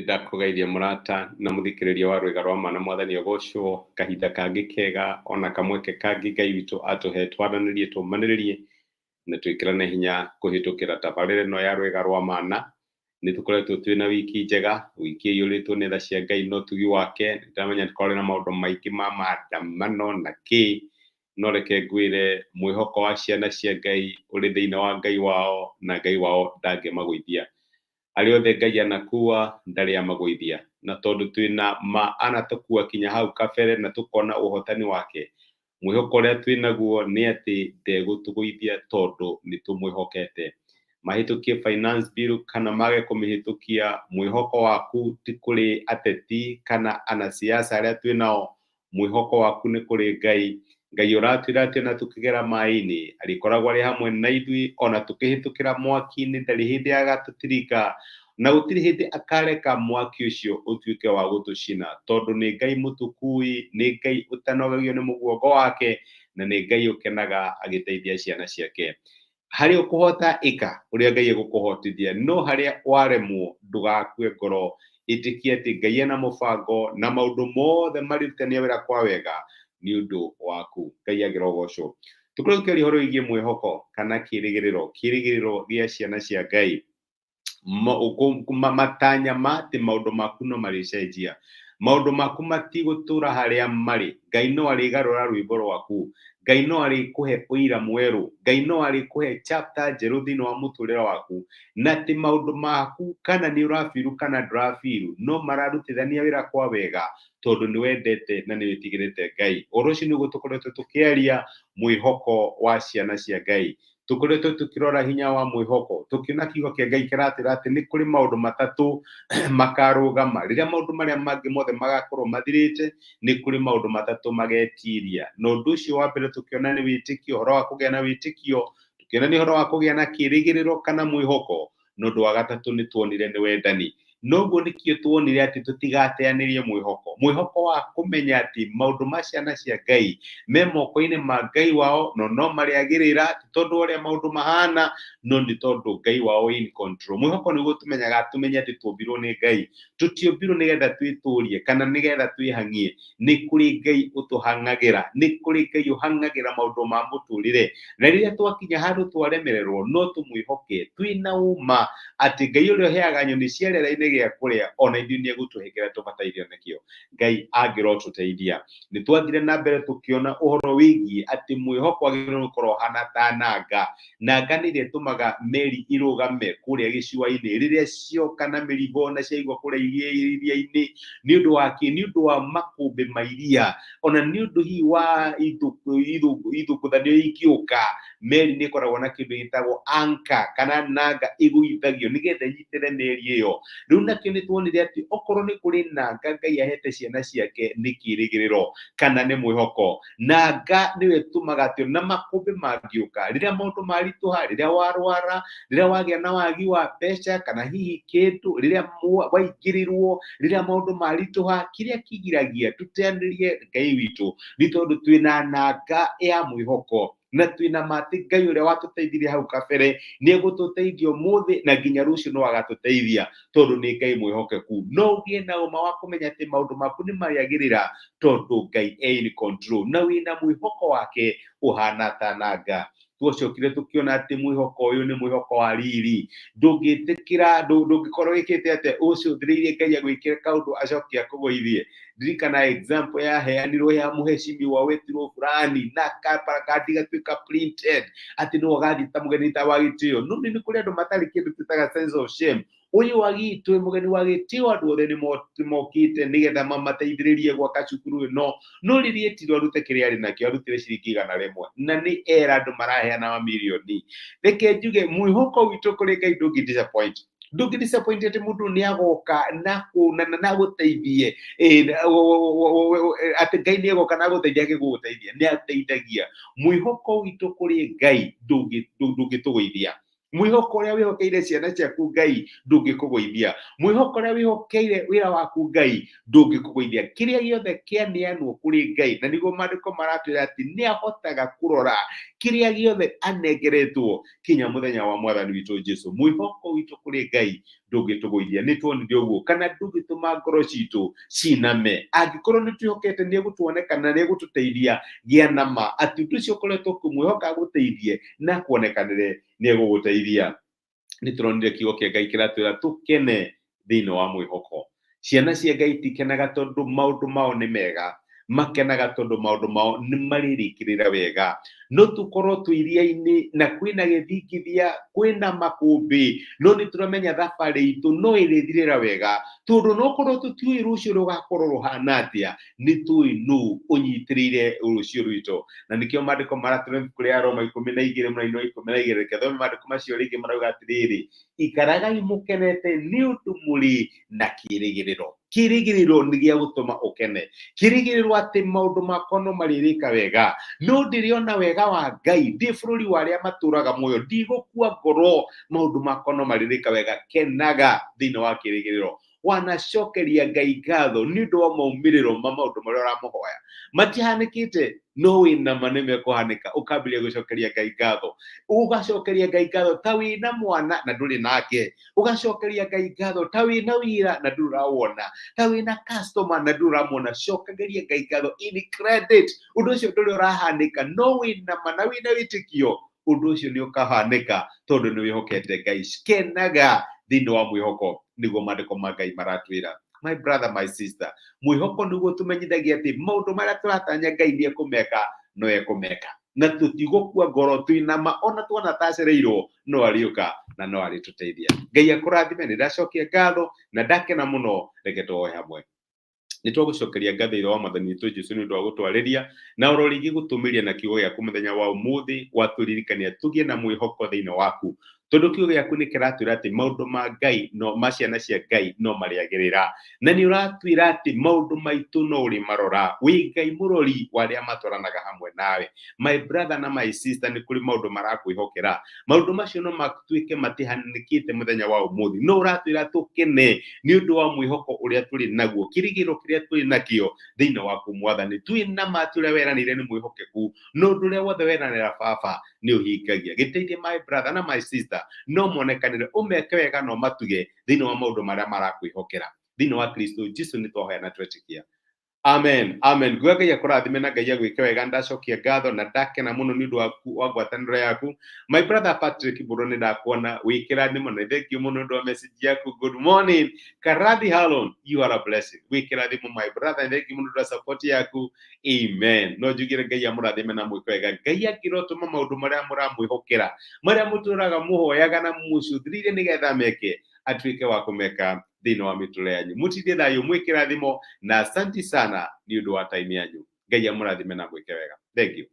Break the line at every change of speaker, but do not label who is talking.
Nĩndakũgeithia mũrata na mũthikĩrĩria wa Rwĩga rwa Ma na Mwathani agocwo kahinda kangĩ kega ona kamweke kangĩ Ngai witũ atũhe twaranĩrie tũmanĩrĩrie na twĩkĩrane hinya kũhĩtũkĩra tabarĩra ĩno ya Rwĩga rwa Mana. Nĩ tũkoretwo twĩna wiki njega, wiki ĩiyũrĩtwo nĩ tha cia Ngai na ũtugi wake. Nĩndamenya nĩtũkoragwo na maũndũ maingĩ ma maandamano na kĩ, no reke ngwĩre mwĩhoko wa ciana cia Ngai ũrĩ thĩinĩ wa Ngai wao na Ngai wao ndangĩmagũithia. Arĩa othe Ngai anakua ndarĩ amagũithia, na tondũ twĩna ma anatũkua kinya hau kabere na tũkona ũhotani wake, mwĩhoko ũrĩa twĩnaguo nĩ atĩ ndegũtũgũithia tondũ nĩ tũmwĩhokete. Mahĩtũkie finance bill kana mage kũmĩhĩtũkia, mwĩhoko waku ti kũrĩ ateti kana anasiasa arĩa twĩnao, mwĩhoko waku nĩ kũrĩ Ngai. Ngai ũratwĩra atĩ ona tũkĩgera maĩ-inĩ arĩkoragwo arĩ hamwe na ithuĩ, ona tũkĩhĩtũkĩra mwaki-inĩ ndarĩ hĩndĩ agatũtirika, na gũtirĩ hĩndĩ akareka mwaki ũcio ũtuĩke wa gũtũcina, tondũ nĩ Ngai mũtũkui, nĩ Ngai ũtanogagio nĩ mũguongo wake, na nĩ Ngai ũkenaga agĩteithia ciana ciake. Harĩa ũkũhota ĩka ũrĩa Ngai egũkũhotithia, no harĩa waremwo ndũgakue ngoro, ĩtĩkia atĩ Ngai ena mũbango na maũndũ mothe marĩrutania wĩra kwa wega nĩ ũndũ waku. Ngai angĩrogocwo. Tũkoretwo tũkĩaria ũhoro wĩgiĩ mwĩhoko kana kĩrĩgĩrĩro, kĩrĩgĩrĩro gĩa ciana cia Ngai. Matanya ma atĩ maũndũ maku no marĩcenjia, maũndũ maku matigũtũra harĩa marĩ. Ngai no arĩgarũra rwĩmbo rwaku, Ngai no arĩkũhe ũira mwerũ, Ngai no arĩkũhe chapter njerũ thĩinĩ wa mũtũrĩre waku, na atĩ maũndũ maku kana nĩ ũrabiru kana ndũrabiru no mararutithania wĩra kwa wega tondũ nĩ wendete na nĩ wĩtigĩrĩte Ngai. Ũhoro ũcio nĩguo tũkoretwo tũkĩaria, mwĩhoko wa ciana cia Ngai. Tũkoretwo tũkĩrora hinya wa mwĩhoko, tũkĩona kiugo kĩa Ngai kĩratwĩra atĩ nĩ kũrĩ maũndũ matatũ makarũgama. Rĩrĩa maũndũ marĩa mangĩ mothe magakorwo mathirĩte, nĩ kũrĩ maũndũ matatũ magetiria. Na ũndũ ũcio wa mbere tũkĩona nĩ wĩtĩkio, ũhoro wa kũgĩa na wĩtĩkio, tũkĩona nĩ ũhoro wa kũgĩa na kĩĩrĩgĩrĩro kana mwĩhoko, na ũndũ wa gatatũ nĩ tuonire nĩ wendani. Noguo nĩkĩo tuonire atĩ tũtigateanĩrie mwĩhoko, mwĩhoko wa kũmenya atĩ maũndũ ma ciana cia Ngai me moko-inĩ ma Ngai wao, no no marĩagĩrĩra, ti tondũ wa ũrĩa maũndũ mahana, no nĩ tondũ Ngai wao in control. Mwĩhoko nĩguo tũmenyaga tũmenye atĩ tuombirwo nĩ Ngai, tũtiombirwo nĩgetha twĩtũrie kana nĩgetha twĩhang'ie. Nĩ kũrĩ Ngai ũtũhang'agĩra, nĩ kũrĩ Ngai ũhang'agĩra maũndũ ma mũtũrĩre, na rĩrĩa twakinya handũ twaremererwo no tũmwĩhoke twĩna ũma atĩ Ngai ũrĩa ũheaga nyoni cia rĩera-inĩ gĩa kũrĩa ona ithuĩ nĩ egũtũhe kĩrĩa tũbatairio nĩkĩo. Ngai angĩrotũteithia. Nĩ twathire na mbere tũkĩona ũhoro wĩgiĩ atĩ mwĩhoko wagĩrĩirwo nĩ gũkorwo ũhana ta nanga. Nanga nĩ ĩrĩa ĩtũmaga meri irũgame kũrĩa gĩcũa-inĩ rĩrĩa cioka na mĩrigo na ciaigwo kũrĩa iria-inĩ. Nĩ ũndũ wa kĩ? Nĩ ũndũ wa makũmbĩ ma iria, ona nĩ ũndũ hihi wa ithũngũthanio ingĩũka, meri nĩ ĩkoragwo na kĩndũ gĩtagwo anchor kana nanga ĩgũithagio nĩgetha ĩnyitĩre meri ĩyo. Rĩu nakĩo nĩ tuonire atĩ okorwo nĩ kũrĩ nanga Ngai ahete ciana ciake nĩ kĩrĩgĩrĩro kana nĩ mwĩhoko. Nanga nĩyo ĩtũmaga atĩ ona makũmbĩ mangĩũka, rĩrĩa maũndũ maritũha, rĩrĩa warwara, rĩrĩa wagĩa na wagi wa mbeca kana hihi kĩndũ, rĩrĩa waingĩrĩrwo, rĩrĩa maũndũ maritũha, kĩrĩa kĩgiragia tũteanĩrie Ngai witũ nĩ tondũ twĩna nanga ya mwĩhoko na twĩna ma atĩ Ngai ũrĩa watũteithirie hau kabere nĩ egũtũteithia ũmũthĩ na nginya rũciũ no agatũteithia tondũ nĩ Ngai mwĩhokeku. No ũgĩe na ũma wa kũmenya atĩ maũndũ maku nĩ marĩagĩrĩra tondũ Ngai e in control na wĩna mwĩhoko wake ũhana ta nanga. Twacokire tũkĩona atĩ mwĩhoko ũyũ nĩ mwĩhoko wa riri, ndũngĩtĩkĩra, ndũngĩkorwo wĩkĩte atĩa ũcũthĩrĩirie Ngai agwĩkĩre kaũndũ acoke akũgũithie. Ndirikana example yaheanirwo ya mũheshimiwa wetirwo fulani na kandi gatuĩka printed atĩ nĩwe ũgathiĩ ta mũgeni ta wa gĩtĩo. No nĩ kũrĩ andũ matarĩ kĩndũ twĩtaga sense of shame. Ũyũ wa gitũ mũgeni wa gĩtĩo andũ othe nĩ mokĩte nĩgetha mamateithĩrĩrie gwaka cukuru ĩno, no rĩrĩa etirwo arute kĩrĩa arĩ nakĩo arutire ciringi 100 na nĩ era andũ maraheana mamirioni. Reke njuge mwĩhoko witũ kũrĩ Ngai ndũngĩ disappoint. Ndũngĩ disappoint atĩ mũndũ nĩ agoka na na agũteithie, atĩ Ngai nĩ agoka na agũteithie agĩgũteithia, nĩ ateithagia. Mwĩhoko witũ kũrĩ Ngai ndũngĩtũgũithia. Mwĩhoko ũrĩa wĩhokeire ciana ciaku Ngai ndũngĩkũgũithia. Mwĩhoko ũrĩa wĩhokeire wĩra waku Ngai ndũngĩkũgũithia. Kĩrĩa gĩothe kĩaneanwo kũrĩ Ngai, na nĩguo maandĩko maratwĩra atĩ nĩ ahotaga kũrora kĩrĩa gĩothe anengeretwo kinya mũthenya wa mwathani witũ Jesu. Mwĩhoko witũ kũrĩ Ngai Ndũngĩtũgũithia, nĩ tuonire ũguo, kana ndũngĩtũma ngoro citũ ciname. Angĩkorwo nĩ twĩhokete nĩ egũtuoneka na nĩ egũtũteithia, gĩa na ma atĩ ũndũ ũcio ũkoretwo ũkĩmwĩhoka agũteithie na kuonekanĩre nĩ egũgũteithia. Nĩ tũronire kiugo kĩa Ngai kĩratwĩra tũkene thĩinĩ wa mwĩhoko. Ciana cia Ngai itikenaga tondũ maũndũ mao nĩ mega, makenaga tondũ maũndũ mao nĩ marĩrĩkĩrĩra wega. No tũkorwo twĩ iria-inĩ na kwĩna gĩthingithia, kwĩna makũmbĩ, no nĩ tũramenya thabarĩ itũ no ĩrĩthirĩra wega, tondũ no korwo tũtiũĩ rũciũ rũgakorwo rũhana atĩa, nĩ tũĩ nũ ũnyitĩrĩire rũciũ rwitũ. Na nĩkĩo maandĩko maratũra ibuku rĩa Roma 12 mũraini wa 12. Reke thome maandĩko macio rĩngĩ, marauga atĩrĩrĩ, "Ikaragai mũkenete nĩ ũndũ mũrĩ na kĩĩrĩgĩrĩro." Kĩĩrĩgĩrĩro nĩ gĩa gũtũma ũkene, kĩĩrĩgĩrĩro atĩ maũndũ makwa no marĩrĩka wega, no ndĩrĩona wega wa Ngai ndĩ bũrũri wa arĩa matũraga muoyo. Ndigũkua ngoro, maũndũ makwa no marĩrĩka wega. Kenaga thĩinĩ wa kĩĩrĩgĩrĩro. Wanacokeria Ngai ngatho nĩ ũndũ wa maumĩrĩro ma maũndũ marĩa ũramũhoya matihanĩkĩte, no wĩna ma nĩ mekũhanĩka. Ũkambĩrĩria gũcokeria Ngai ngatho, ũgacokeria Ngai ngatho ta wĩna mwana na ndũrĩ nake, ũgacokeria Ngai ngatho ta wĩna wĩra na ndũrĩ ũrawona, ta wĩna customer na ndũrĩ ũramuona. Cokagĩria Ngai ngatho in credit. Ũndũ ũcio ndũrĩ ũrahanĩka, no wĩna ma na wĩna wĩtĩkio ũndũ ũcio nĩ ũkahanĩka, tondũ nĩ wĩhokete Ngai. Kenaga thĩinĩ wa mwĩhoko, nĩguo maandĩko ma Ngai maratwĩra. My brother, my sister, mwĩhoko nĩguo tũmenyithagia atĩ maũndũ marĩa tũratanya Ngai nĩ ekũmeka, no ekũmeka, na tũtigũkua ngoro. Twĩna ma ona tuona tacereirwo, no arĩũka na no arĩtũteithia. Ngai akũrathime. Nĩ ndacokia ngatho na ndakena mũno. Reke tũhoe hamwe. Nĩ twagũcokeria ngatho, Ithe wa Mwathani witũ Jesu, nĩ ũndũ wa gũtwarĩria na oro rĩngĩ gũtũmĩria na kiugo gĩaku mũthenya wa ũmũthĩ. Watũririkania tũgĩe na mwĩhoko thĩinĩ waku, tondũ kiugo gĩaku nĩ kĩratwĩra atĩ maũndũ ma Ngai no ma ciana cia Ngai no marĩagĩrĩra, na nĩ ũratwĩra atĩ maũndũ maitũ no ũrĩ marora. Wĩ Ngai mũrori wa arĩa matwaranaga hamwe nawe. My brother na my sister, nĩ kũrĩ maũndũ marakwĩhokera. Maũndũ macio no matuĩke matihanĩkĩte mũthenya wa ũmũthĩ, no ũratwĩra tũkene nĩ ũndũ wa mwĩhoko ũrĩa tũrĩ naguo, kĩrĩgĩrĩro kĩrĩa tũrĩ nakĩo thĩinĩ waku, Mwathani. Twĩ na ma atĩ ũrĩa weranĩire nĩ mwĩhokeku, na ũndũ ũrĩa wothe weranĩra, Baba, nĩ ũhingagia. Gĩteithie my brother na my sister, no monekanĩre, ũmeke wega no matuge thĩinĩ wa maũndũ marĩa marakwĩhokera. Thĩinĩ wa Kristo Jesu nĩ twahoya na twetĩkia. Amen, amen. Nguga Ngai akũrathime na Ngai agwĩke wega. Ndacokia ngatho na ndakena mũno nĩ ũndũ waku wa ngwatanĩro yaku. My brother Patrick Mbũrũ, nĩ ndakuona wĩkĩra mũno. Thank you mũno nĩ ũndũ wa message yaku. Good morning, Karathi Halon, you are a blessing. Wĩkĩra thimũ, my brother. Thank you mũno nĩ ũndũ wa support yaku. Amen. No njugire Ngai amũrathime na mwĩke wega. Ngai angĩrotũma maũndũ marĩa mũramwĩhokera, marĩa mũtũraga mũhoyaga na mũcũthĩrĩire nĩgetha meke, atuĩke wa kũmeka thĩinĩ wa mĩtũrĩre yanyu. Mũtindie thayũ, mwĩkĩra thimo, na asanti sana nĩ ũndũ wa time yanyu. Ngai amũrathime na mwĩke wega. Thank you.